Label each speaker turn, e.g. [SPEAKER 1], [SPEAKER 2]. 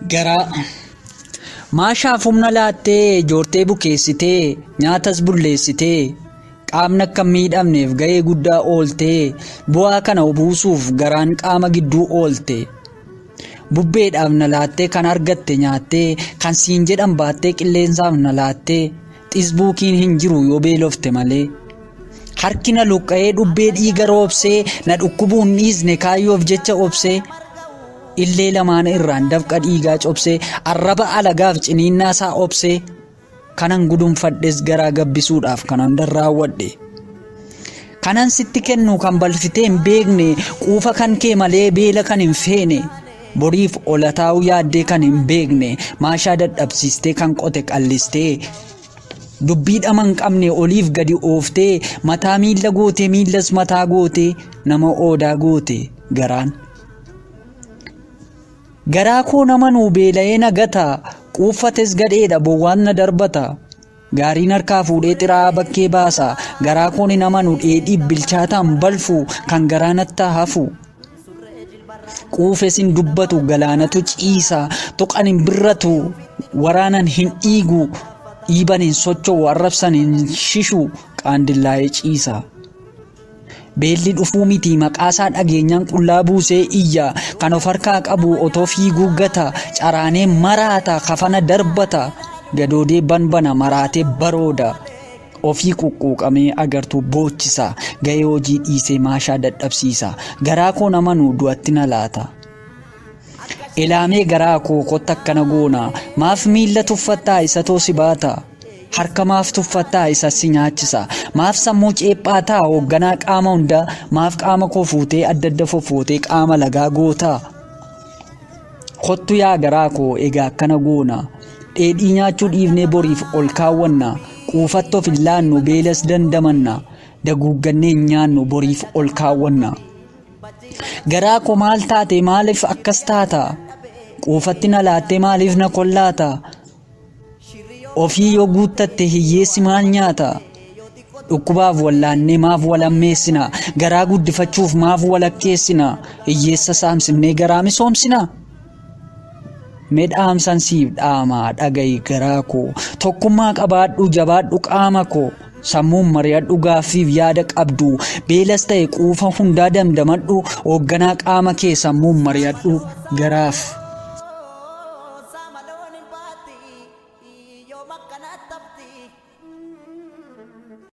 [SPEAKER 1] Garaa. Maashaaf humna laattee joortee bukeessitee nyaatas bulleessitee qaamni akka hin miidhamneef gahee guddaa ooltee bu'aa kana buusuuf garaan qaama gidduu oolte. Bubbeedhaaf na laattee kan argatte nyaattee kan siin jedhan baattee qilleensaaf na laattee xisbuukiin hin jiru yoo beelofte malee. Harki na luqqa'ee dhubbee dhiiga roobsee na dhukkubuu hin dhiisne kaayyoof jecha obsee. Illee lamaan irraan dafqa dhiigaa cobsee arraba alagaaf ciniinnaa isaa obsee kanan gudunfadhes garaa gabbisuudhaaf kanan raawwadhe. Kanan sitti kennu kan balfitee hin beekne quufa kan kee malee beela kan hin feene boriif ola taa'uu yaaddee kan hin beekne maashaa dadhabsiistee kan qote qallistee dubbii dhama hin qabne oliif gadi ooftee mataa miilla gootee miillas mataa gootee nama oodaa goote garaan. Garaa koo nama nuu beela'ee na gata, quuffates gadheedha bowwaan na darbata. Gaariin harkaa fuudhee xiraa'aa bakkee baasa, garaa koon hin amanu dheedhiif bilchaataan balfu kan garaa nattaa hafu. Quufes hin dubbatu galaanatu ciisa, tuqan hin birratu, waraanan hin dhiigu, dhiiban hin socho'u, arrabsan hin shishu, qaandillaa'ee ciisa. Beelli dhufuu miti maqaasaa dhageenyaan qullaa buusee iyya kan of harkaa qabu otoo fiiguu gata caraanee maraata kafana darbata gadoodee banbana maraatee barooda ofii quqquuqamee agartuu boochisa gahee hojii dhiisee maashaa dadhabsiisa garaa koo namanu du'atti na laata. Elaamee garaa koo kotta akkana goona maaf miilla tuffattaa isatoo si baata. Harka maaf tuffattaa isa si nyaachisa. Maaf sammuu ceephaataa hoogganaa qaama hundaa maaf qaama koo fuutee adda adda foffootee qaama lagaa gootaa. Kottu yaa garaa koo egaa akkana goona. Dheedhii nyaachuu dhiifnee boriif ol kaawwanna. Quufatti of hin laannu beelas dandamanna. Daguuggannee hin nyaannu boriif ol kaawwanna. Garaa koo maal taate maaliif akkas taata? Quufatti na laattee maaliif na kollaata? Ofii yoo guuttatte hiyyeessi maal nyaata? Dhukkubaaf wallaannee maaf wal hammeessina? Garaa guddifachuuf maaf wal akkeessina? Hiyyeessa saamsifnee garaa misoomsina? Mee dhaamsan siif dhaama dhaga'i garaa koo. Tokkummaa qabaadhu jabaadhu qaama koo. Sammuun mari'adhu gaaffiif yaada qabdu. Beelas ta'e quufa hundaa damdamadhu. Hoogganaa qaama kee sammuun mari'adhu garaaf.